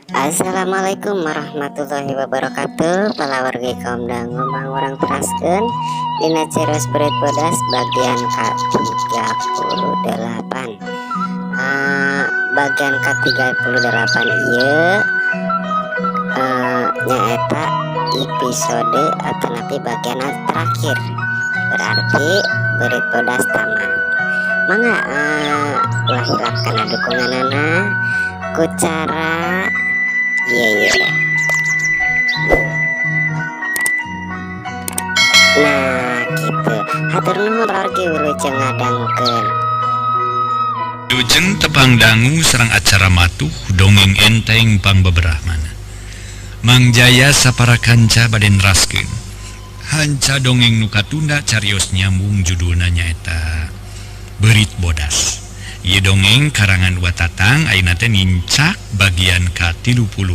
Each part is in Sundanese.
Assalamualaikum warahmatullahi wabarakatuh. Palawargi kaum dangu mangurang teraskeun dina Carios Beurit Bodas bagian ka-38. Bagian ka-38 ieu nyaeta episode atanapi bagian terakhir, berarti Beurit Bodas tamat. Mangga ulah hilap kana dukunganana ku cara ieu ye. Nah, gitu. Hatur nuhun wargi, wilujeng ngadangukeun. Wilujeng tepang dangu sareng acara matuh dongeng enteng pangbeberahmana. Mang Jaya sapara kanca bade neraskeun. Hanca dongeng nu katunda carios nyambung judulna nyaeta Beurit Bodas. Ieu dongeng karangan Wa Tatang ayeuna teh nincak bagian ka-38.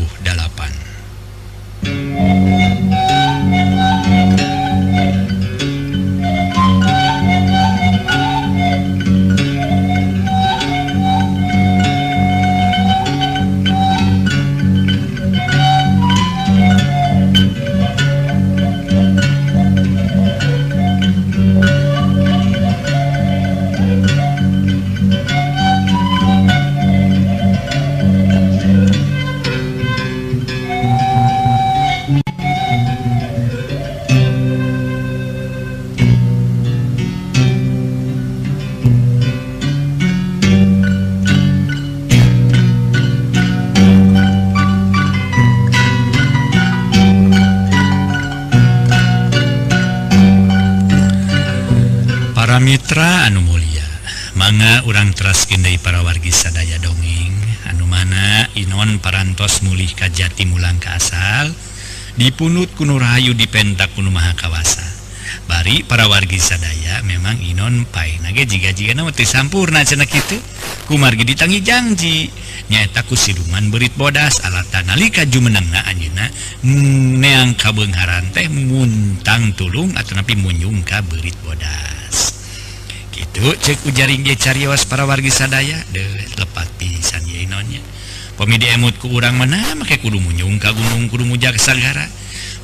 Para mitra anu mulia, mangga urang teraskeun deui para wargi sadaya dongeng anu mana Inon parantos mulih ka jati mulang ka asal dipunut ku nu rahayu dipentak ku nu maha kawasa. Bari para wargi sadaya memang Inon paehna ge jiga-jigana mah teu sampurna cenah kitu. Kumargi ditangi janji nyaeta ku siluman beurit bodas alatan nalika jumenengna anjeunna neang kabeungharan teh muntang tulung atanapi munyung ka beurit bodas. Gitu cek ujaring ge carios para wargi sadaya deuh lepat pisan ye Inonnya. Pami diemut ku urang mana make kudu munyung ka gunung kudu mujak sagara.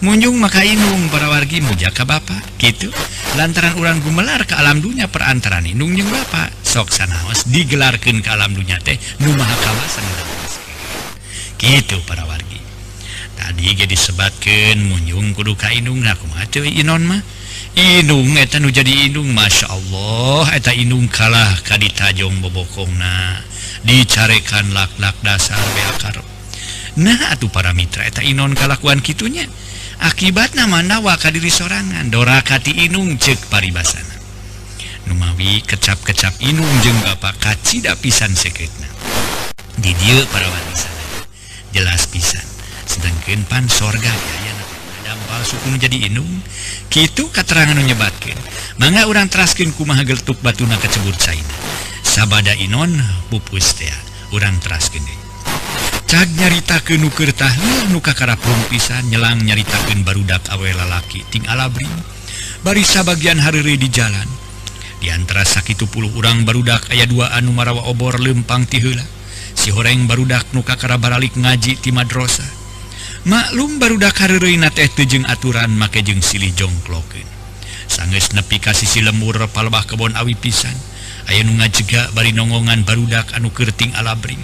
Munyung maka inung para wargi mujak ka bapa gitu. Lantaran urang gumelar ka alam dunya perantaraan inung jeung bapa sok sanaos digelarkeun ka alam dunya teh nu maha kawasa. Gitu para wargi. Tadi ge disebatkeun munyung kudu ka inung, nah kumaha teu Inon mah? Inung eta nu jadi inung, Masya Allah eta inung kalah ka ditajong bobokongna dicarekan lak-lak dasar beakar. Nah atuh para mitra eta Inon kalakuan kitunya akibatna manawa ka diri sorangan doraka ti inung ceuk paribasana. Numawi kecap-kecap inung jeung bapa kacida pisan sekretna di dieu para wargi sadaya jelas pisan sedangkeun pan sorga aya dampal suku nu jadi inung kitu katerangan nu nyebatkeun. Mangga urang teraskeun kumaha geletuk batuna kacebur caina sabada Inon pupus teh urang teraskeun deui. Cag nyaritakeun nu keur tahlil nu kakarapung pisan nyelang nyaritakeun barudak awe lalaki ting alabring bari sabagian hareureuy di jalan. Di antara sakitu puluh urang barudak aya dua anu marawa obor leumpang ti heula. Si horeng barudak nu kakara baralik ngaji ti madrasah. Maklum barudak hareureuyna teh teu jeung aturan make jeung silih jongklokeun. Sanggeus nepi ka sisi lembur palebah kebon awi pisan. Aya nu ngajega bari nongongan barudak anu keur ting alabring.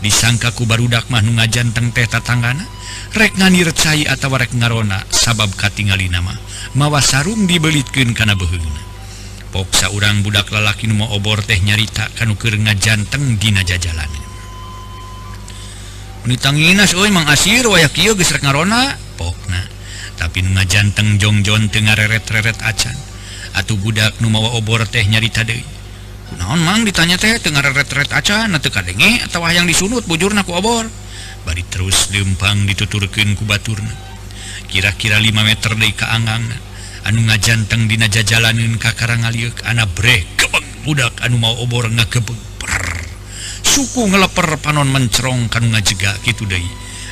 Disangka ku barudak mah nu ngajanteng teh tatanggana rek nganir cai atawa rek ngarona sabab katingalina mah mawa sarung dibelitkeun kana beuheungna. Poksa urang budak lalaki nu mawa obor teh nyarita ka nu keur ngajanteng dina jajalanan. Ditanginas euy Mang Asir wayah kieu geus rek ngarona pokna. Tapi nu ngajanteng jongjon teu ngareret-reret acan. Atuh budak nu mawa obor teh nyarita deui. Kunaon Mang ditanya teh teu ngareret-reret acan teu kadenge atawa hayang disunut bujurna ku obor. Bari terus leumpang dituturkeun ku baturna. Kira-kira 5 meter deui ka angangna. Anu ngajanteng dina jajalaneun kakara ngalieuk ana brek gebeg budak anu mawa obor ngagebeg. Suku ngeleper panon mencerong kanu ngajega kitu deui.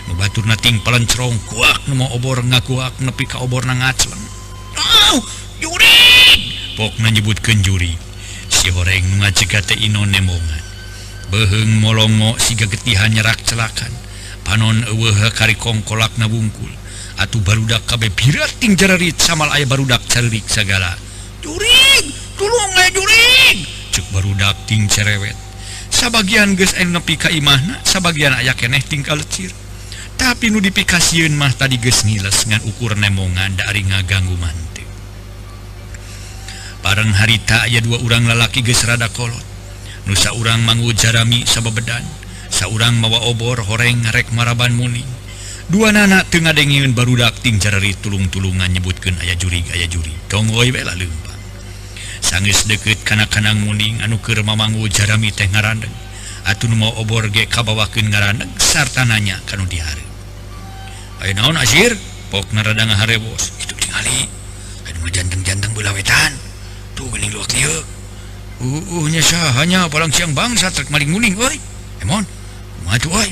Nu baturna ting palencrong kuak nu mawa obor ngakuak nepi ka oborna ngacleng. Au, jurig! Pokna nyebutkeun jurig. Si horeng nu ngajega teh Inon nemongan. Beuheung molongo siga getihan nyerak celakan. Panon eueuh kari kongkolakna wungkul. Atuh barudak kabeh birat ting jararit samal aya barudak caririk sagala. Jurig, tulung aya jurig. Cek barudak ting cerewet. Sabagian geus aya nepi ka imahna, sabagian aya keneh ting kalecir. Tapi nu dipikasieun mah tadi geus ngiles ngan ukur nemongan da ari ngaganggu mah henteu. Bareng harita aya dua urang lalaki geus rada kolot. Nu saurang manggu jarami sabebedan, saurang mawa obor horeng rek maraban muning. Dua nana teu ngadengieun barudak ting jararit tulung-tulungan nyebutkeun aya jurig aya jurig. Tonggoy we lah leumpang. Sanggeus deukeut kana kanang muning anu keur mamanggu jarami teh ngarandeg. Atuh nu mawa obor ge kabawakeun ngarandeg sarta nanya ka nu dihareup. Aya naon asir? Pokna rada ngaharewos. Kitu tingali. Aya nu janteng-janteng belah wetan. Tuh geuning luak ieu. Nya saha nya palang siang bangsa trek maling muning euy. Emon, kumaha tuh euy?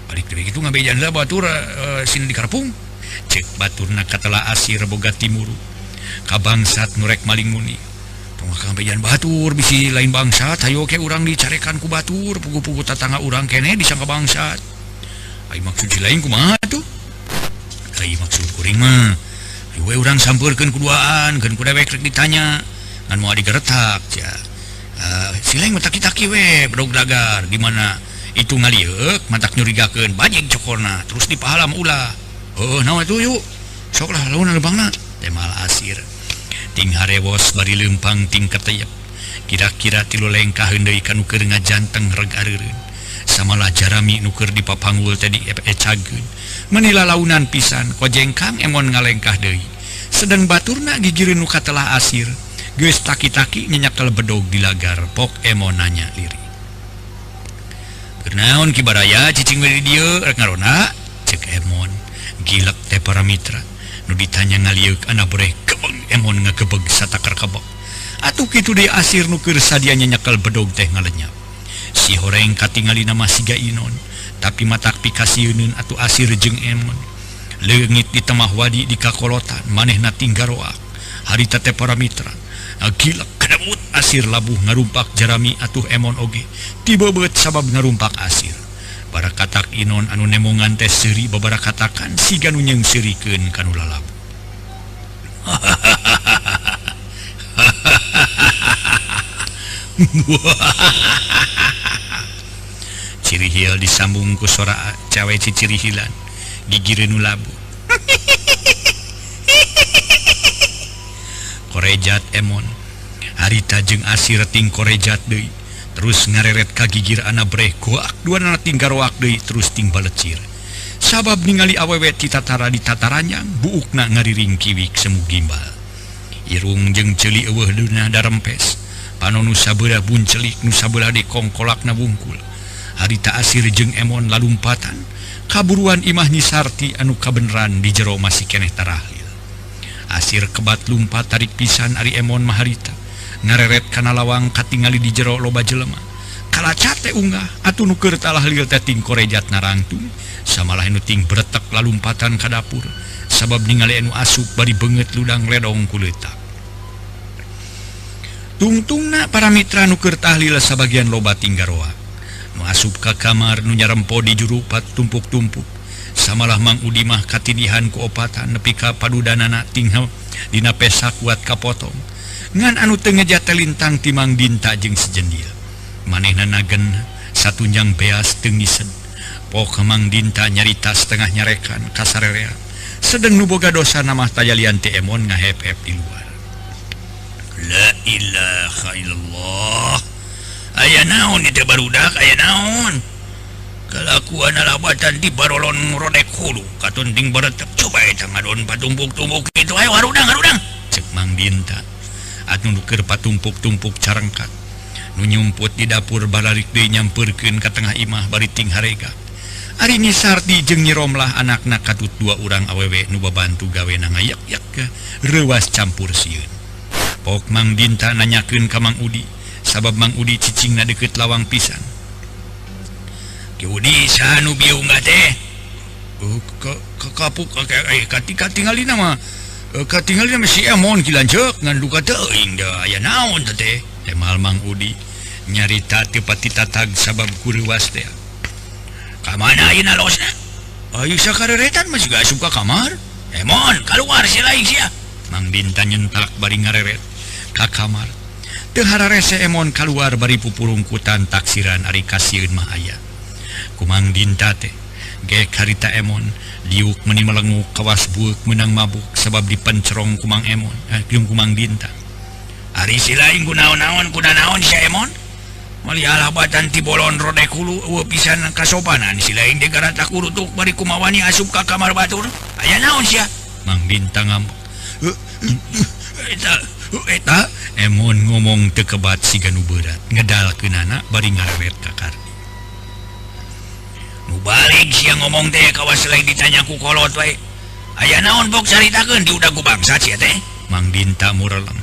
Balik deui kitu ngabejan lah batur sini di karpung. Cek baturna katela asir boga timuru. Ka bangsat nu rek maling muni. Tong ngabejan batur bisi lain bangsat hayo ke urang dicarekan ku batur pugu-pugu tatangga urang keneh disangka bangsat. Ai maksud si lain kumaha tuh? Ai maksud kuring mah hayo we urang sampeurkeun kuduaan keun ku dewek rek ditanya ngan moal digeretak sia. Si lain mah taki-taki we bedog dagar di mana itu ngalieuk matak nyurigakeun bajing cokorna terus dipahalam ulah. Heuh naon atuh yuk sok lah lamun leumpangna temal asir ting harewos bari leumpang ting keteyep kira-kira tilu lengkah deui ka nu keur ngajanteng reg areureun samalah jarami nu keur dipapanggul teh diecageun menila launan pisan kojengkang Emon ngalengkah deui sedang baturna gigireun nu katelah asir geus taki-taki nyenyakel bedog di lagar pok Emon nanya liri. Naon Ki Baraya cicing we di dieu rek ngarona cek Emon gilek teh para mitra nu ditanya ngalieuk ana boreh kebeg Emon ngagebeg satakar kebek atuh kitu deui asir nu keur sadia nyenyekel bedog teh ngalenyap si horeng katingalina mah siga Inon tapi matak pikasieuneun atuh asir jeung Emon leungit di temah wadi di kakolotan manehna tinggaroak harita teh para mitra gilek kedemut asir labuh ngarumpak jarami atuh Emon oge tibebeut sabab ngarumpak asir barakatak Inon anu nemongan teh seuri babarakatakan siga nu nyeungseurikeun ka nu lalabu. Cirihil disambung ku sora cawe cicirihilan gigireun nu labuh. Korejat Emon harita jeung asir ting korejat deui terus ngareret ka gigir ana breh goak duanana ting garoak deui terus ting balecir sabab ningali awewe ti tatara di tataranyang buukna ngariring kiwik semu gimbal irung jeung ceuli eueuh deuna darempes panon nu sabelah buncelik nu sabelah deui kongkolakna wungkul harita asir jeung Emon lalumpatan kaburuan imah Nyi Sarti anu kabeneran di jero masih keneh tarahlil. Asir kebat lumpat tarik pisan ari Emon maharita ngareret kana lawang katingali di jero loba jelema kalacat teh unggah atuh nu keur talahlil teh ting korejat narangtung samalah nu ting bretek lalumpatan ka dapur sabab ningali anu asup bari beungeut ludang ledong ku leutak. Tungtungna para mitra nu keur tahlil sabagian loba ting garoa nu asup ka kamar nu nyarempo di jurupat tumpuk-tumpuk samalah Mang Udi mah katidihan ku opatan nepi ka padudanana tinggal dina pesak kuat kapotong ngan anu teu ngejate lintang ti Mang Dinta jeung sejendil manehna nagen satunjang beas teu ngisen pok Mang Dinta nyarita setengah nyarekan kasarerea sedeng nu boga dosa namah tayalian ti Emon ngahep-hep di luar. La ilaha illallah aya naon ieu barudak aya naon kalakuan alabatan di barolon rodek hulu katun ting baretep coba eta ngadon patumpuk-tumpuk kitu ayo harudang harudang cek Mang Dinta atuh nu keur patumpuk-tumpuk carengkat nu nyumput di dapur balarik deui nyampeurkeun ka tengah imah bari ting harega ari Nyi Sarti jeung Nyi Romlah anakna katut dua urang awewe nu babantu gawena ngayak-yak reuas campur sieun pok Mang Dinta nanyakeun ka Mang Udi sabab Mang Udi cicingna deukeut lawang pisan. Ki Udi saha nu bieu unggah teh? Kapuk katingalina mah katingalina mah si Emon ki lanceuk ngan duka teuing da aya naon teh teh. Temal Mang Udi nyarita teu pati tatag sabab kureuwas teh. Ka mana ayeuna losna? Ayo sakareretan mah siga asup ka kamar. Emon keluar si lain sia. Mang Dinta nyentak bari ngareret ka kamar. Teu hararese Emon kaluar bari pupurungkutan taksiran ari kasieun mah aya. Ku Mang Dinta teh gek harita Emon liuk meuni melenguk kawas bueuk meunang mabuk sabab dipencerong ku Mang Emon, jeung ku Mang Dinta. Ari si lain ku naon-naon ku naon sia Emon? Malialah batan ti bolon rode kulu eueuh pisan kasopanan si lain teh garata kurutuk bari kumawani asup ka kamar batur. Aya naon sia? Mang Dinta ngambek. Eta eta Emon ngomong teu kebat siga nu beurat ngedalkeunana bari ngareret ka Kardi. Nu balik sia ngomong teh kawas lain ditanya ku kolot wae. Aya naon bok caritakeun di udah ku bangsa sia teh? Mang Dinta mureleng.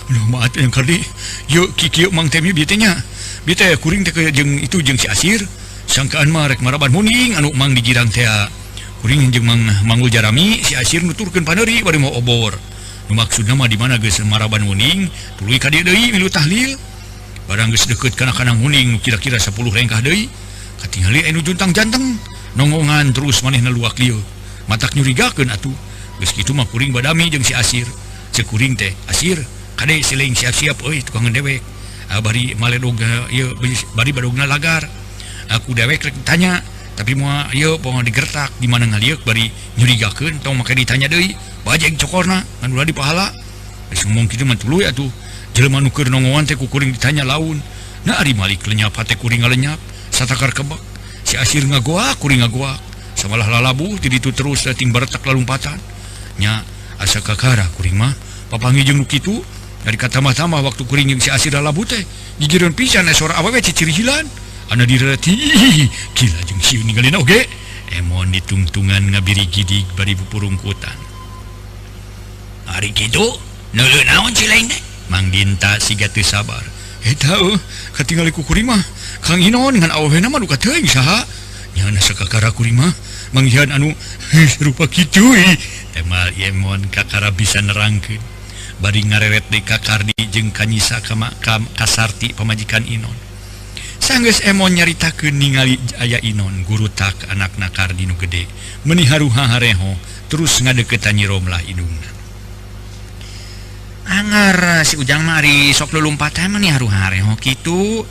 Aduh maat yang Kardi. Yeuh kikieu Mang Temi bieu teh nya. Bieu teh kuring teh jeung itu jeung si Asir. Sangkaan mah rek maraban muning anu Mang di girang teh. Kuring jeung Mang Manggul Jarami si Asir nuturkeun paneuri bari mau obor. Nu maksudna mah di mana geus maraban muning tuluy ka dieu deui milu tahlil. Barang geus deukeut kana kanang muning nu kira-kira 10 rengkah deui. Katingali anu juntang janteng nongongan terus manehna luak lieu. Matak nyurigakeun atuh. Geus kitu mah kuring badami jeung si Asir. Ceuk kuring teh Asir kade siling siap-siap euy tukang dewek. Bari maledog ieu bari badogna lagar. Aku dewek rek tanya tapi moal ieu poho digertak di mana ngalieuk bari nyurigakeun tong make ditanya deui. Bajeng cokorna ngan ulah dipahala. Geus ngomong kitu mah tuluy atuh. Jelema nu keur nongongan teh ku kuring ditanya laun. Nah ari malik lenyap hate kuring ngalenyap satakar kebek. Si Asir ngagoak kuring ngagoak. Samalah lalabuh ti ditu terus ting baretak lalumpatan. Nya asa kakara kuring mah papanggih jeung nu kitu. Dari kata-tambah waktu kuring jeung si Asir lalabuh teh gigireun pisan sora awewe cicirihilan. Ana direti gila jeung sieu ninggalina oge. Emon ditungtungan ngabiri gidig bari pupurungkutan. Ari kitu neuleuh naon si lain teh? Mang Dinta siga teu sabar. Eta eueuh katingali ku kuring mah Kang Inon ngan awewena mah duka teuing saha. Nya sakakara kuring mah manggihan anu rupa kitu. Temal Emon kakara bisa nerangkeun. Bari ngareret deui ka Kardi jeung ka Nyisa Kasarti pamajikan Inon. Sanggeus Emon nyaritakeun ningali aya Inon gurutak anakna Kardi nu gede meuni haruha hareho terus ngadeuketan Nyi Romlah indungna. Angar si Ujang mah ari sok lulumpatan mah haruha hareho kitu.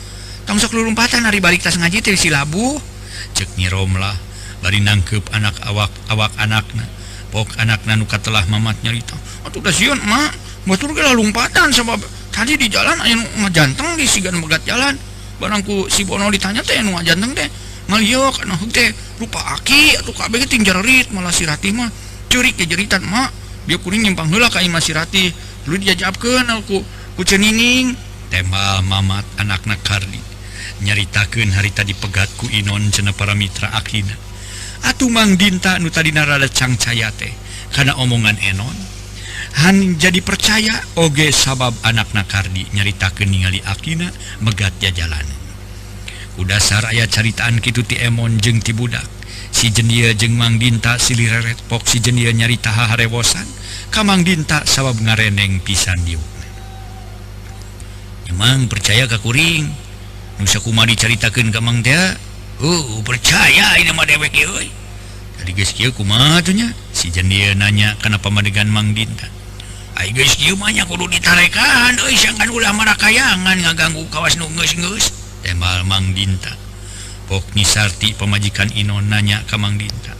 Tong sok lulumpatan ari balik tas ngaji teh si labuh. Ceuk Nyi Romlah bari nangkeup anak awak anakna. Pok anakna nu katelah mamat nyarita. Atuh da sieun mak, batur ge lalumpatan sabab tadi di jalan aya nu ngajanteng di sigan megat jalan. Barang ku si Bono ditanya teh nu ngajanteng teh ngaliok anu teh rupa aki atuh kabeh ting jerit malah si Ratih mah ceurik ge jeritan mak. Dia kuring nyimpang heula ka imah si Ratih. Tuluy dijajabkeun ku Cenining. Tembal mamat anakna Kardi nyaritakeun harita dipegat ku Inon cenah para mitra akina. Atuh Mang Dinta nu tadina rada cangcaya teh kana omongan Enon. Han jadi percaya oge sabab anakna Kardi nyaritakeun ningali akina megat jajalan. Ku dasar aya caritaan kitu ti Emon jeung ti budak. Si jendia jeung Mang Dinta silih reret pok si jendia nyarita haharewosan ka Mang Dinta sabab ngareneng pisan diukna. Emang percaya ka kuring? Nu sakumaha dicaritakeun ka Mang teh? Percaya ini mah dewek euy. Tadi geus kieu kumaha tuh nya? Si jendia nanya kana pamadegan Mang Dinta. Ai geus kieu mah nya kudu ditarekan euy sangkan ulah marakayangan ngaganggu kawas nu geus-geus. Tembal Mang Dinta. Pok Nyi Sarti pamajikan Inon nanya ka Mang Dinta.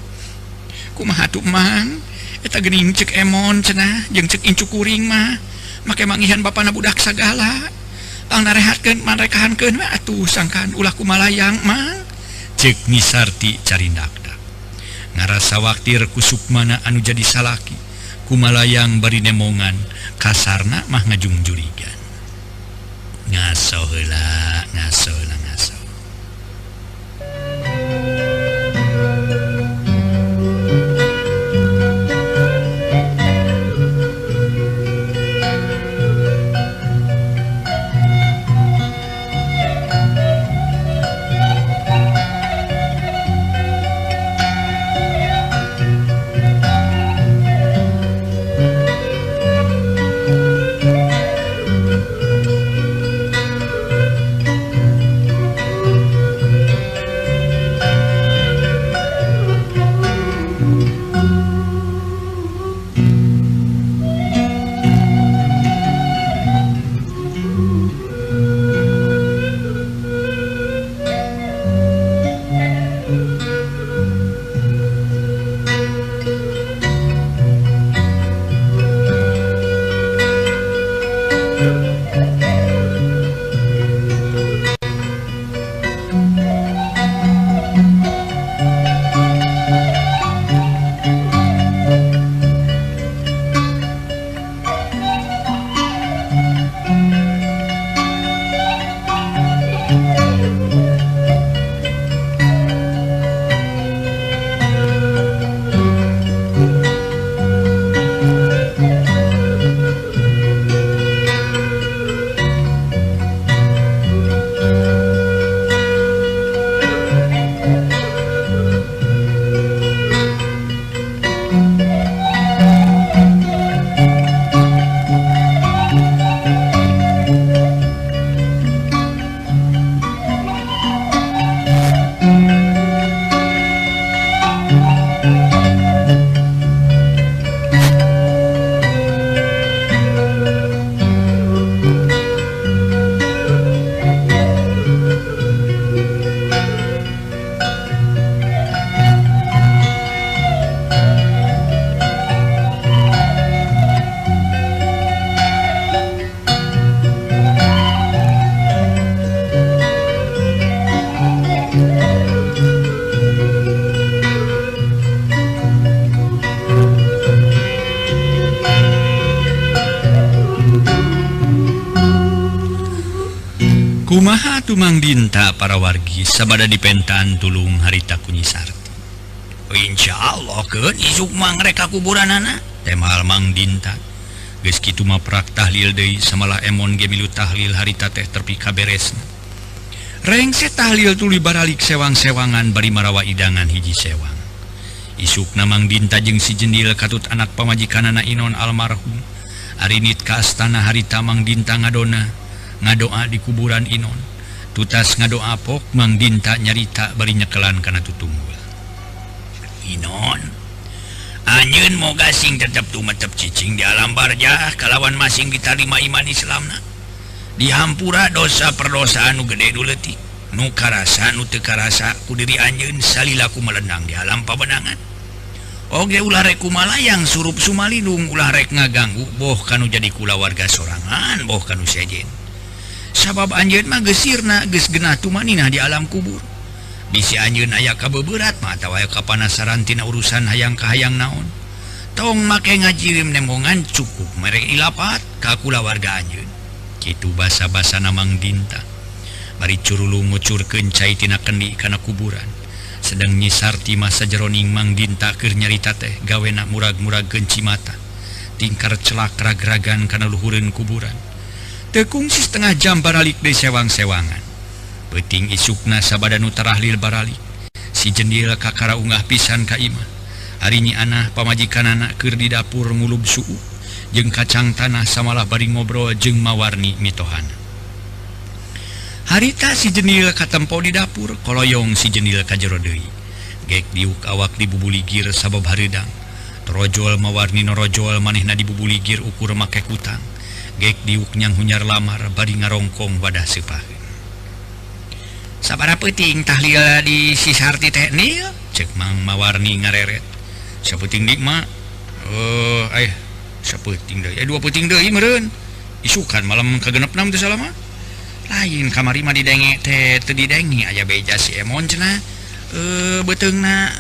Kumaha tuh Mang? Eta geuning ceuk Emon cenah jeung ceuk incu kuring mah. Make mangihan bapana budak sagala. Pang narehatkeun manrekahankeun we atuh sangkan ulah kumalayang Mang. Ceuk Nyi Sarti carindakdak. Ngarasa waktir ku Sukmana anu jadi salaki. Kumalayang bari nemongan kasarna mah ngajungjurigan. Ngaso heula, ngaso heula, ngaso. Kumaha atuh Mang Dinta para wargi sabada dipentaan tulung harita ku Nyi Sarti. Insyaallah keun isuk mah rek ka kuburanana temal Mang Dinta. Geus kitu mah prak tahlil deui samalah Emon ge milu tahlil harita teh terpi kaberesna. Rengse tahlil tuluy baralik sewang-sewangan bari marawa idangan hiji sewang. Isukna Mang Dinta jeung si Jendil katut anak pamajikanana Inon almarhum. Arinit ka astana harita Mang Dinta ngadona ngadoa di kuburan Inon. Tutas ngadoa pok Mang Dinta nyarita bari nyekelan kana tutunggul. Inon, anjeun moga sing tetep tumetep cicing di alam barjah kalawan masing ditarima iman Islamna. Dihampura dosa perdosaan nu gede nu leutik, nu karasa nu teu karasa ku diri anjeun salilaku melenang di alam pabenangan. Oge ulah rek kumalayang surup sumalindung ulah rek ngaganggu boh kanu jadi kulawarga sorangan boh kanu sejen. Sabab anjeun mah geus sirna geus genah tumaninah di alam kubur. Bisi anjeun aya kabeberat mah atawa aya kapanasaran tina urusan hayang kahayang naon. Tong make ngajirim nembongan cukup merek ilapat ka kulawarga anjeun. Kitu basa-basana Mang Dinta. Bari curulung ngucurkeun cai tina kendi kana kuburan. Sedang Nyi Sarti mah sajeroning Mang Dinta keur nyarita teh gawena murag-muragkeun cimata. Tingkar celak rag-ragan kana luhureun kuburan. Teu kungsi setengah jam baralik deui sewang-sewangan. Peuting isukna sabada nu tarahlil baralik. Si Jendil kakara ungah pisan ka imah. Ari Nyi Anah pamajikanana keur di dapur ngulub suuk jeung kacang tanah samalah bari ngobrol jeung mawarni mitohana. Harita si Jendil katempo di dapur, koloyong si Jendil ka jero deui. Gek diuk awak dibubuligir sabab hareudang. Torojol mawarni norojol manehna dibubuligir ukur make kutang. Gek diuk nyang hunyar lamar bari ngarongkong wadah seupaheun. Sabaraha peuting tahlil di si Sarti teh nil? Cek Mang Mawarni ngareret. Sapeuting deui mah sapeuting deui. Dua peuting deui meureun. Isukan malam kagenepna teu salah mah. Lain kamari mah didenge teh teu didenge aya beja si Emon cenah. Beuteungna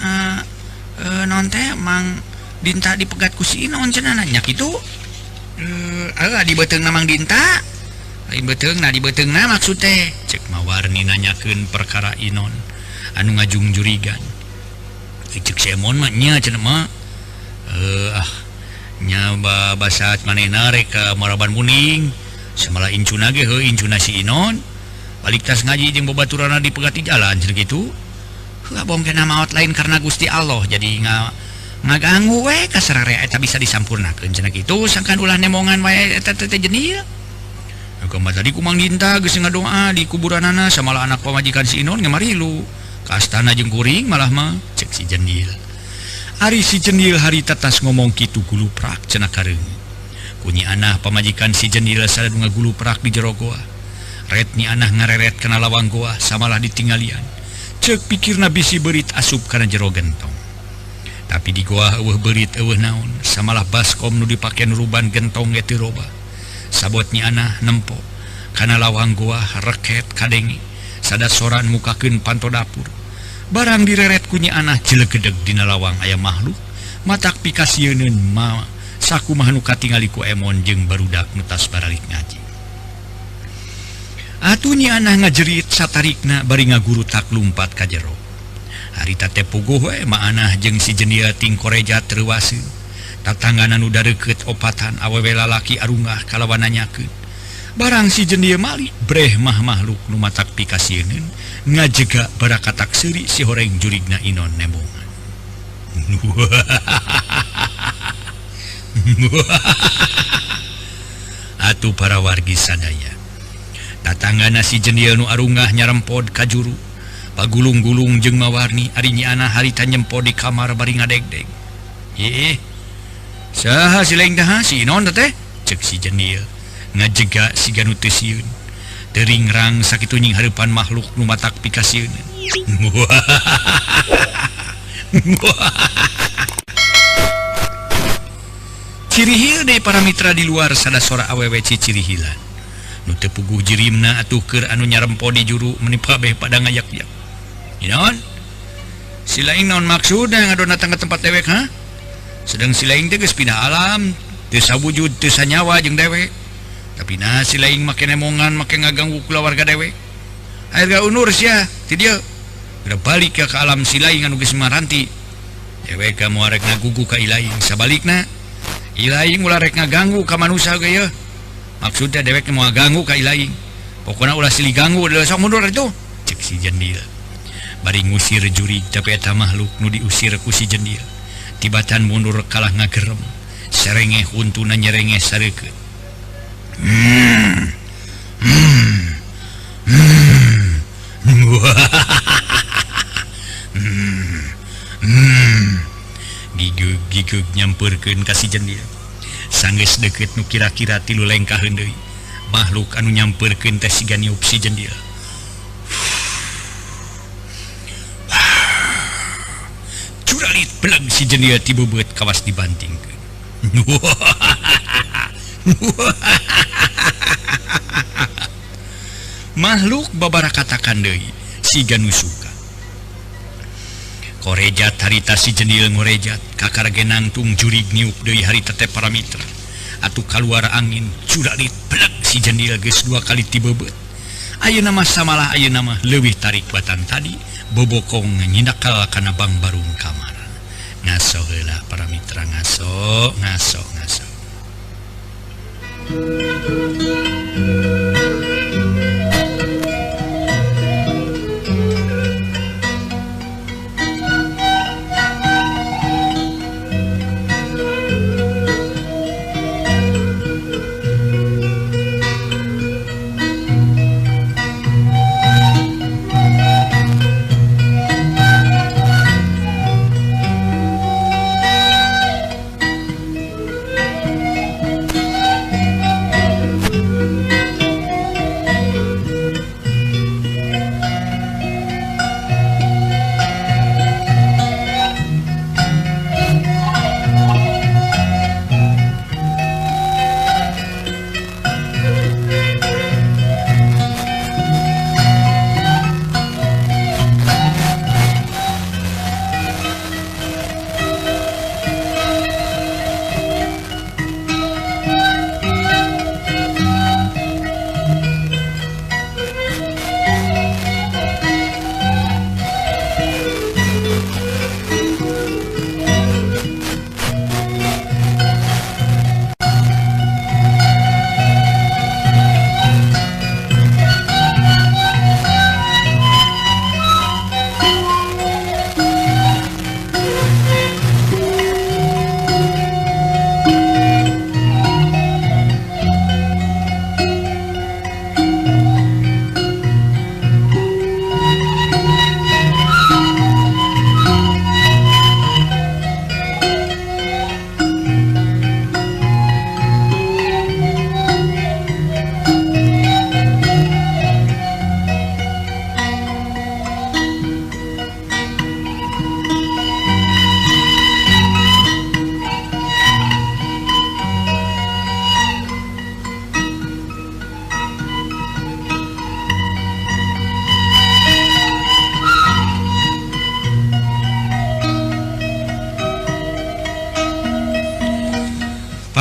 naon teh Mang Dinta dipegat ku si Inon cenah nya kitu. Di beuteungna Mang Dinta. Lain beuteungna di beuteungna maksud teh. Cek Mawarni nanyakeun perkara Inon anu ngajungjurigan. Cek si Emon mah nya cenah mah nya basa manehna rek ka Maraban Muning. Samalah incuna ge heuh incuna si Inon. Balik tas ngaji jeung babaturana dipegat di jalan cenah kitu. Heuh abong kena maot lain karena Gusti Allah jadi ngaganggu we ka sararea eta bisa disampurnakeun cenah kitu sangkan ulah nemongan wae eta teh jenil. Kumaha tadi ku Mang Dinta geus ngadoa di kuburanana samalah anak pamajikan si Inon ngamarilu. Ka astana jeung kuring malah mah cek si Jendil. Ari si Jendil harita tas ngomong kitu guluprak cenah kareung. Ku Nyi Anah pamajikan si Jendil sadadu ngaguluprak di jero goa. Ret Nyi Anah ngareret kana lawang goa samalah ditinggalian. Ceuk pikirna bisi beurit asup kana jero gentong. Tapi di goa eueuh beurit eueuh naon, samalah baskom nu dipake nuruban gentong ge teu robah. Sabot Nyi Anah nempo kana lawang goa reket kadenge. Sada soran mukakeun panto dapur. Barang direret ku Nyi Anah jelegedeg dina lawang aya makhluk matak pikasieuneun ma sakumaha nu katingali ku Emon jeung barudak nu tas baralik ngaji. Atuh Nyi Anah ngajerit satarikna bari ngagurutak lumpat ka jero. Harita teh puguh we Ma Anah jeung si Jendil ting koreja teu reuwaseun. Tatangganan nu dareukeut opatan awewe lalaki arungah kalawan nanyakeun. Barang si Jendil malik breh mah makhluk nu matak pikasieuneun ngajega barakatak seuri si horeng jurigna Inon nembongan. Atuh para wargi sadaya. Tatanggana si Jendil nu arungah nyarempod ka juru. Pagulung-gulung jeung mawarni ari Nyi Anah harita nyempo di kamar bari ngadegdeg. Iih. Saha si lain teh si Inon teh? Cek si Jendil ngajega siga nu teu sieun. Teu ringrang sakitu nying hareupan makhluk nu matak pikasieun. Cirihil deui para mitra di luar sada sora awewe cicirihilan. Nu teu puguh jirimna atuh keur anu nyarempo di juru meuni kabeh pada ngayak-yak. Inon, si lain naon maksudna ngadon datang ke tempat dewek ha? Sedang si lain teh geus pindah alam, teu sawujud teu sanyawa jeung dewek. Tapi nah si lain make nemongan make ngaganggu kulawarga dewek. Ayo unur sia ti dieu. Geura balik ka alam silaing anu geus maranti. Dewek moal rek ngagugu ka ilaing sabalikna. Ilaing ulah rek ngaganggu ka manusia ge yeuh. Maksudna dewek moal ganggu ka ilaing. Pokona ulah silih ganggu sok mundur itu. Cek si jendil. Bari ngusir jurig tapi eta makhluk nu diusir ku si jendil. Tibatan mundur kalah ngagerem. Serengeh huntuna nyerengeh sareukeut. Gigug-gigug nyampeurkeun ka si jendil. Sanggeus deukeut nu kira-kira 3 lengkaheun deui. Makhluk anu nyampeurkeun teh siga niup si jendil. Curalit beleg si jendil tibebeut kawas dibantingkeun. Makhluk babarakatakan deui siga nu suka. Korejat harita si jendil ngorejat kakara ge nangtung jurig niup deui harita teh para mitra. Atuh kaluar angin curalit beleg si jendil geus 2 kali tibebeut. Ayeuna mah samalah ayeuna mah leuwih tarik batan tadi bobokong nyindakal kana bangbarung kamar. Ngaso heula para mitra ngaso ngaso ngaso.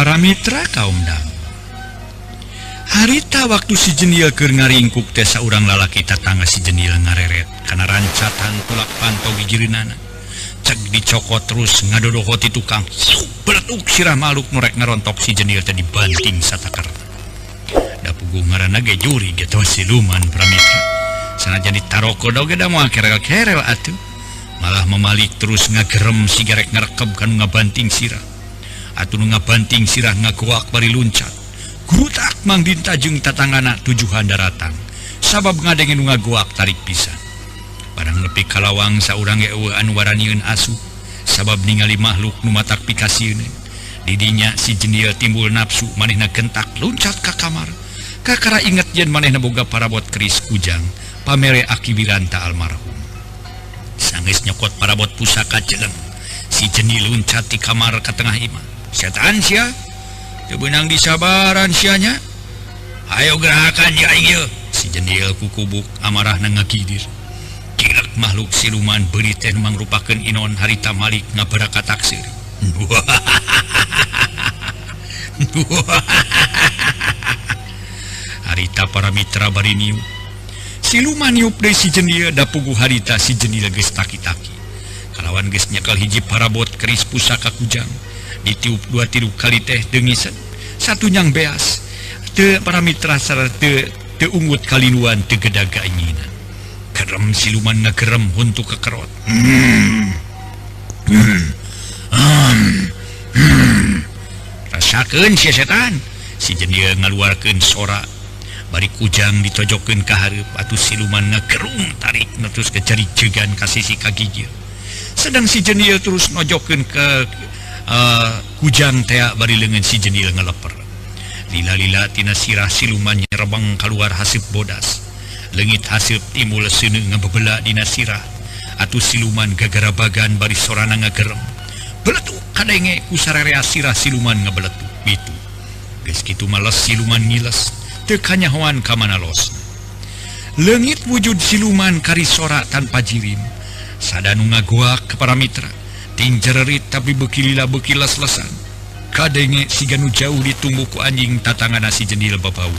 Para mitra kaum dang. Harita waktu si jendil keur ngaringkuk teh saurang lalaki tatangga si jendil ngareret kana rancatan tulak panto gigireunana. Cek dicokot terus ngadodoho ti tukang. Beletuk sirah makhluk nu rek ngarontok si jendil teh dibanting satakerta. Da puguh ngaranna ge juri ge teh siluman para mitra. Sanajan ditarokodo ge da moal kerel-kerel atuh. Malah memalik terus ngagerem sigarek ngarekeb kanu ngabanting sirah. Atuh nu ngabanting sirah ngagoak bari luncat. Gurutak Mang Dinta jeung tatanggana tujuhan daratan. Sabab ngadenge nu ngagoak tarik pisan. Barang nepi ka lawang saurang ge eueuh anu waranieun asup. Sabab ningali makhluk nu matak pikasieun. Didinya si jendil timbul nafsu manehna gentak luncat ka kamar. Kakara inget yen manehna boga parabot keris kujang pamere Aki Wiranta almarhum. Sanggeus nyokot parabot pusaka jeleng. Si jendil luncat di kamar ka tengah imah. Setan sia teu beunang disabaran sianya. Hayo gerakan ya aing ieu. Si jendil kukubuk amarahna ngagidir. Kilek makhluk siluman beurit teh mangrupakeun Inon harita Malik ngabaraka taksir. Harita para mitra bari niu. Siluman niup deui si jendil da puguh harita si jendil geus taki-taki. Kalawan geus nyekel hiji parabot keris pusaka kujang. Ditiup 2-3 kali teh dengisan. Satu nyang beas. Teu para mitra sarta teu ungut kaliluan teu gedag kainginan. Kerem siluman ngagerem huntu kekerot. Rasakeun si setan. Si jendil ngaluarkeun sora. Bari kujang ditojokkeun ka hareup atuh siluman ngagerung tarik terus ke jari jegan ka sisi kagigir. Sedang si jendil terus nojokeun ke kujang tea bari leungeun si jendil ngaleper. Lila-lila tina sirah siluman nyerebang kaluar haseup bodas. Leungit haseup timbul seuneu ngabebela dina sirah. Atuh siluman gagarabagan bari sorana ngagerem. Beletuk kadenge ku sararea sirah siluman ngabeletuk kitu. Geus kitu males siluman ngiles, teu kanyahoan ka mana losna. Leungit wujud siluman kari sora tanpa jirim. Sadanu ngagoak ke para mitra. Ting jererit tapi beuki lila beuki les-lesan. Kadenge siga nu jauh ditunggu ku anjing tatangana si jendil babau.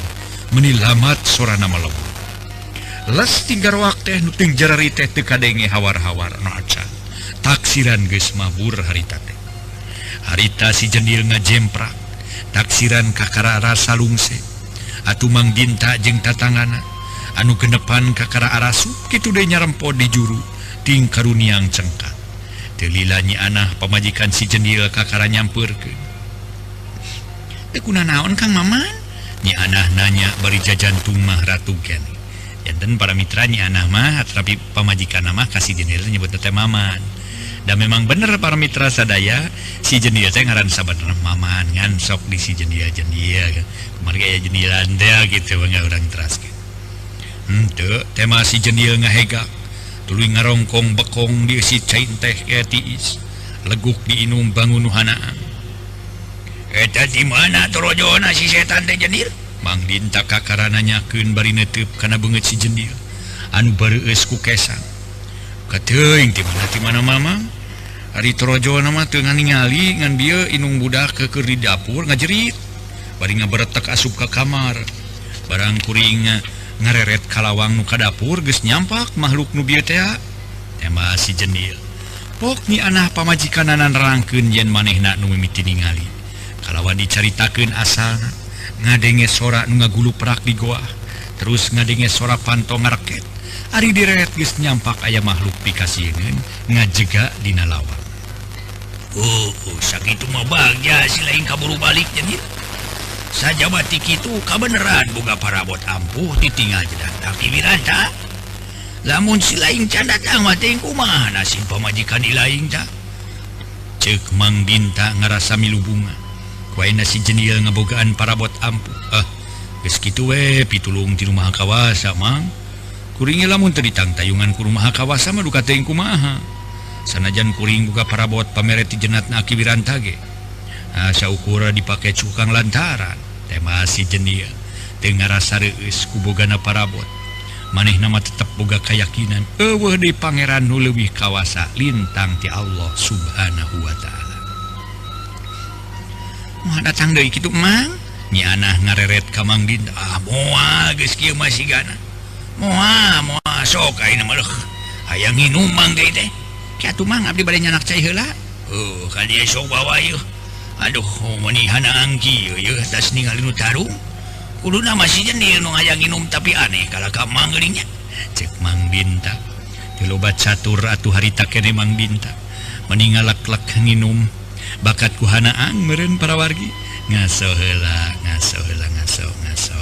Meni lamat sorana malebu. Les tinggaroak teh nu ting jererit teh teu kadenge hawar-hawar nu acan. Taksiran geus mabur harita teh. Harita si jendil ngajemprak. Taksiran kakara rasa lungse. Atuh Mang Dinta jeung tatangana anu genepan kakara arasup kitu deui nyarempo di juru ting karuniang cengkak. Teu lila nyi anah pamajikan si jendil kakara nyampeurkeun. Teu kunanaon Kang Maman? Nyi anah nanya bari jajantung mah ratu keneh. Janten para mitra nyi anah mah tapi pamajikan mah ka si jendil nyebutna teh Maman. Dan memang bener para mitra sadaya si jendil teh ngaran sabenerna Maman ngan sok di si jendil-jendil. Kumargi aya jendilan teh kitu mangga urang teraskeun. Henteu tema si jendil ngahegak. Tuluy ngarongkong bekong dieusi cai teh tiis. Leguk diinum bangun nu hanaan. Eta di mana torojona si setan teh jendil? Mang Dinta kakara nanyakeun bari neuteub kana beungeut si jendil anu bareueus ku kesang. Kateuing di mana di mana mamang? Ari torojona mah teu ningali ngan bieu inung budak keur di dapur ngajerit. Bari ngaberetek asup ka kamar. Barang kuring ngareret kalawang nu ka dapur geus nyampak makhluk nu bieu teh. Tema si jendil. Pok nyi anah pamajikanana nerangkeun yen manehna nu mimiti ningali. Kalawan dicaritakeun asalna ngadenge sora nu ngaguluprak di goah, terus ngadenge sora panto ngareket. Ari direret geus nyampak aya makhluk pikasieun ngajega dina lawang. Oh, sakitu mah bagja si lain kaburu balik jendil. Sajabati kitu kabeneran boga parabot ampuh ditinggal jedah taki wiranta. Lamun si lain can datang mah teh kumaha nasib pamajikan ilaing ta. Ceuk Mang Dinta ngarasa milu bunga. Kuaina si jendil ngabogaan parabot ampuh. Geus kitu we pitulung ti rumah kawasa Mang. Kuring lamun teu ditangtayungan ku rumah kawasa mah duka teuing kumaha. Sanajan kuring boga parabot pamere ti jenatna Aki Wiranta ge. Saukura dipake cukang lantaran. Tema si jendil teu ngarasa reueus ku bogana parabot. Manehna mah tetep boga kayakinan eueuh deui pangeran nu leuwih kawasa lintang ti Allah Subhanahu wa taala. Moal datang deui kitu Mang? Nyi anah ngareret ka Mang Dinta. Ah moal geus kieu mah sigana. Moal moal sok ayeuna mah leuh. Hayang nginum Mang deui teh. Kieu atuh Mang abdi bade nyanak cai heula. Heuh ka dieu sok bawa ieu. Aduh meuni hanaang kieu yeuh tas ningali nu tarung. Kuduna mah si jendil nu hayang nginum tapi aneh kalah ka Mang geuning nya. Ceuk Mang Dinta. Teu loba catur atuh harita keneh Mang Dinta. Meni ngalek-lek nginum. Bakat ku hanaang meureun para wargi. Ngaso heula, ngaso heula, ngaso, ngaso.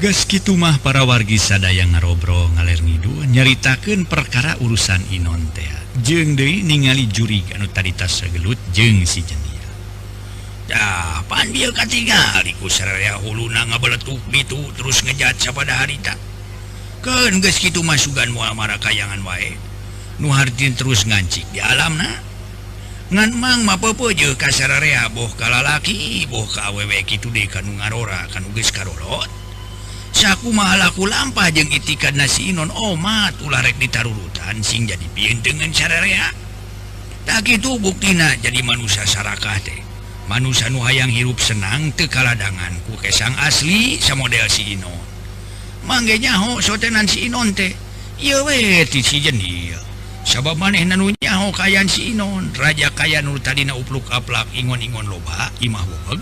Geus kitu mah para wargi sadaya ngarobro ngaler ngidul nyaritakeun perkara urusan Inon teh. Jeung deui ningali jurig anu tadi tas sagelut jeung si Jendil. Dah pan bieu katingali ku sararea huluna ngabeletuk ditu terus ngejat sapada harita. Keun geus kitu mah sugan moal marakayangan wae. Nu hartin terus ngancik di alamna. Ngan mang mah peupeujeuh ka sararea boh ka lalaki boh ka awewe kitu deui kanu ngarora kanu geus karolot. Sakumaha laku lampah jeung itikadna si Inon omat ulah rek ditarurutan sing jadi pientengeun sararea. Tak kitu buktina jadi manusia sarakah teh. Manusia nu hayang hirup senang teu kaladangan ku kesang asli samodel si Inon. Mangge nyaho sotenan si Inon teh. Ieu we ti si Jendil. Sabab manehna nu nyaho kaayaan si Inon, raja kaya nu tadina upluk-aplak ingon-ingon loba imah bobeg.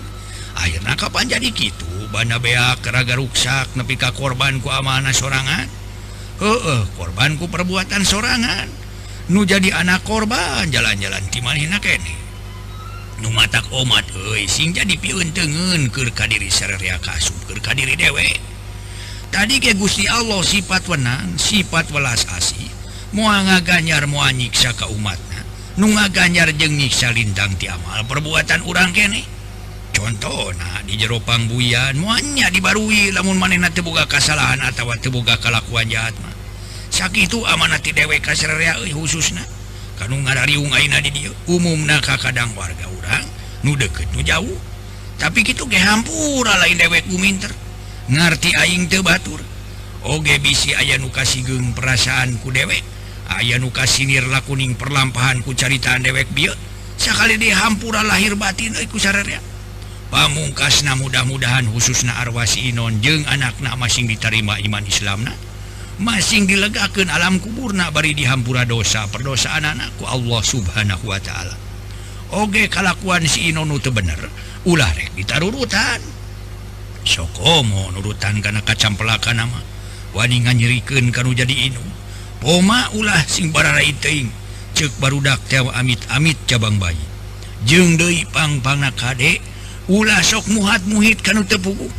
Akhirna kapan jadi kitu bana beak raga ruksak nepi ka korban ku amanah sorangan. Heueuh, korban ku perbuatan sorangan. Nu jadi anak korban jalan-jalan ti manehna keneh. Nu matak omat euy sing jadi pieuteungeun keur ka diri sararea kasup keur ka diri dewe. Tadi ge Gusti Allah sifat wenang, sifat welas asih, moal ngaganyar moal nyiksa ka umatna. Nu ngaganyar jeung nyiksa lintang ti amal perbuatan urang keneh. Contohna di jero pangbuyan moalnya dibarui lamun manehna teu boga kasalahan atawa teu boga kalakuan jahat mah. Sakitu amanat ti dewe ka sararea euy khususna. Kanu ngarariung ayeuna di dieu umumna kakadang warga urang nu deukeut nu jauh. Tapi kitu ge hampura lain dewek guminter. Ngarti aing teu batur. Oge bisi aya nu kasigeung perasaan ku dewek, aya nu kasinir lakuning perlampahan ku caritaan dewek bieu. Sakali dihampura lahir batin euy ku sararea. Pamungkasna mudah-mudahan khususna arwah si Inon jeung anakna masing diterima iman Islamna, masing dilegakeun alam kuburna bari dihampura dosa perdosaan anak ku Allah Subhanahu wa taala. Oge kalakuan si Inon nu teu bener, ulah rek ditarurutan. Sokomo nurutan kana kacampelakan mah wani nganyerikeun kanu jadi Inon. Poma ulah sing bararai teuing, ceuk barudak teh amit-amit cabang bayi. Jeung deui pang-pangna kade ulah sok muhat-muhit kanu teu puguh.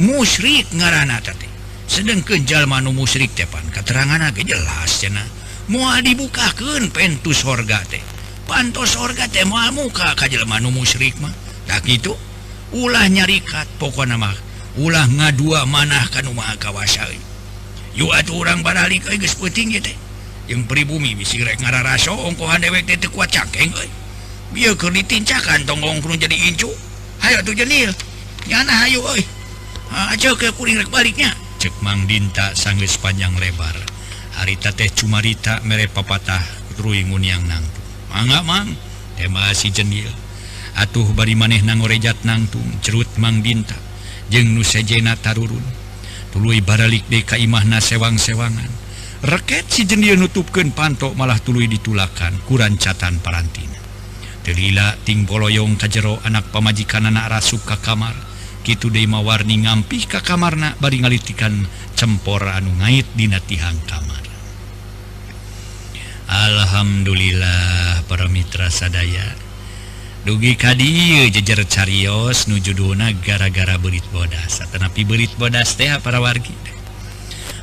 Musyrik ngaranna teh. Sedengkeun jalma nu musyrik teh pan kateranganna ge jelas cenah. Moal dibukakeun pentu sorga teh. Panto sorga teh moal muka ka jelema nu musyrik mah. Tah kitu ulah nyarikat pokona mah ulah ngadua manah kanu Maha Kawasa euy. Yu atuh urang baralik euy geus peuting ieu teh. Jeung pribumi bisi rek ngararaso ongkohan dewek teh teu kuat cangkeng euy. Bieu keur ditincakan tonggong kudu jadi incu. Hayo atuh Jenil. Nyana hayu euy. Aceuk ke kuring rek baliknya. Ceuk Mang Dinta sanggeus panjang lebar. Harita teh cumarita mere papatah tuluy nguniang nangtung. Mangga Mang, tema si Jendil. Atuh bari manehna ngorejat nangtung, cerut Mang Dinta jeung nu sejena tarurun. Tuluy baralik deui ka imahna sewang-sewangan. Reket si Jendil nutupkeun panto malah tuluy ditulakan ku rancatan parantina. Teu lila ting boloyong ka jero anak pamajikanana rasup ka kamar. Kitu deui mawarni ngampih ka kamarna bari ngalitikan cempor anu ngait dina tihang kamar. Alhamdulillah para mitra sadaya. Dugi ka dieu jejer carios nu judulna gara-gara beurit bodas. Satanapi beurit bodas teh para wargi.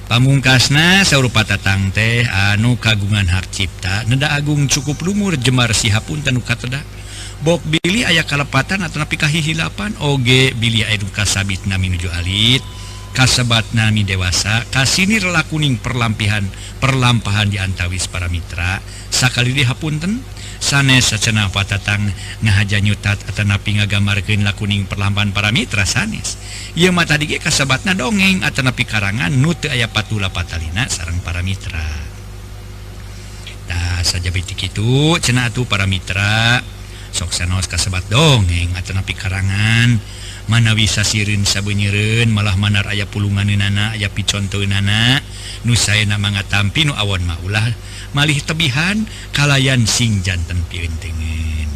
Pamungkasna saur patatang teh anu kagungan hak cipta neda agung cukup lumur jemar sihapunten nu kateda. Bok bilih aya kalepatan atanapi kahihilapan oge bilih aya nu kasabitna minuju alit kasebatna mi dewasa kasinir lakuning perlampahan di antawis para mitra. Sakali deui hapunten sanes sacenah patatang ngahaja nyutat atanapi ngagamarkeun lakuning perlampahan para mitra sanes. Ieu mah tadi ge kasebatna dongeng atanapi karangan nu teu aya patula patalina sareng para mitra. Tah sajabi ti kitu cenah atuh para mitra sok sanaos kasebat dongeng atanapi karangan manawi sasireun sabeunyereun malah manar aya pulunganeunana aya piconteunana nu saena mangatampi nu awon mah ulah malih tebihan kalayan sing janten pieuteungeun.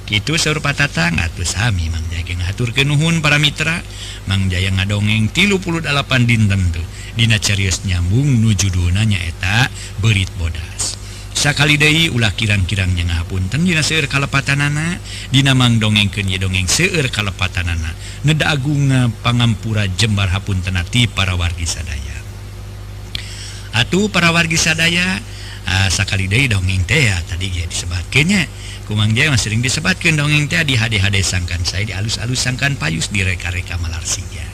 Kitu saur patatang atuh sami Mang Jaya ge ngahaturkeun nuhun para mitra. Mang Jaya ngadongeng 38 dinten tuh dina carios nyambung nu judulna nyaeta Beurit Bodas. Sakali deui ulah kirang-kirang nya ngahapunten dina seueur kalepatanana dina mangdongengkeun ye dongeng seueur kalepatanana neda agunga pangampura jembar hapunten ti para wargi sadaya. Atuh para wargi sadaya sakali deui dongeng teh ya, tadi ge disebatkeun nya Kumang Jaya mah sering disebatkeun dongeng teh di hade-hade sangkan saya di alus-alus sangkan payus direka-reka malarsiga.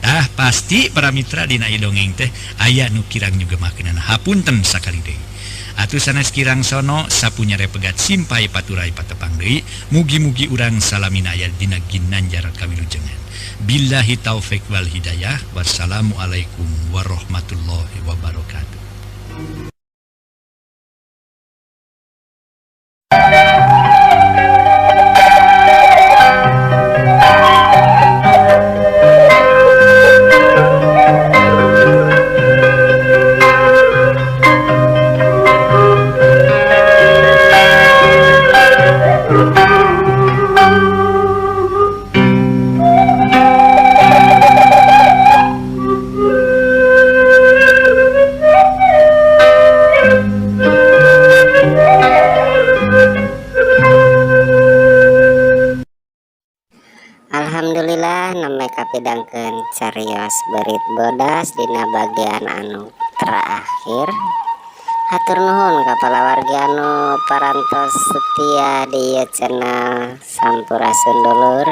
Tah pasti para mitra dina ieu dongeng teh aya nu kirang nyugemakeunana hapunten sakali deui. Atuh sanes kirang sono sapunyare pegat simpai paturai patepang deui mugi-mugi urang salamina aya dina ginanjar kawilujengan. Billahi taufik wal hidayah. Wassalamualaikum warahmatullahi wabarakatuh. Alhamdulillah nembe kapidangkeun carios berit bodas dina bagian anu terakhir. Hatur nuhun ka palawargi anu parantos setia di ieu channel Sampurasun Dulur.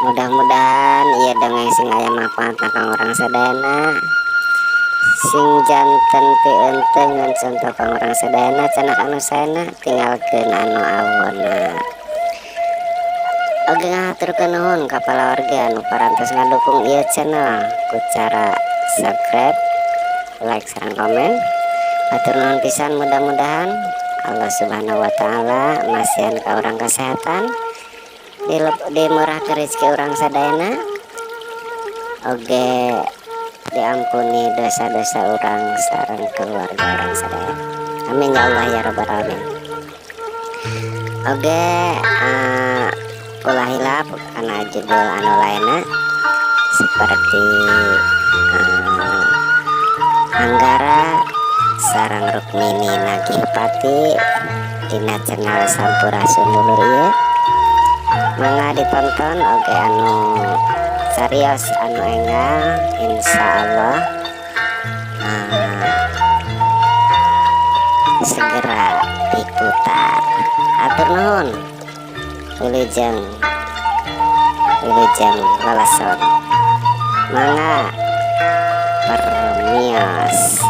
Mudah-mudahan ieu dongeng sing aya manfaatna ka urang sadayana, sing janten pieunteng contoh ka urang sadayana canak anu saena tinggalkeun anu awona. Oge ngahaturkeun nuhun ka palawargi anu parantos ngadukung ieu channel ku cara subscribe, like, sareng komen. Hatur nuhun pisan, mudah-mudahan Allah Subhanahu wa taala masihan ka urang kesehatan, dimurahkeun rezeki urang sadayana, oge diampuni dosa-dosa urang sareng keluarga urang sadayana. Amin ya Allah ya rabbal alamin. Oge ulah hilap kana judul anu lainna seperti Anggara sareng Rukmini Nagih Pati dina channel Sampurasun Dulur ieu. Mangga ditonton oge anu serius anu enggal insyaallah segera diputar. Hatur nuhun. Wilujeng wilujeng lalason. Mangga permios.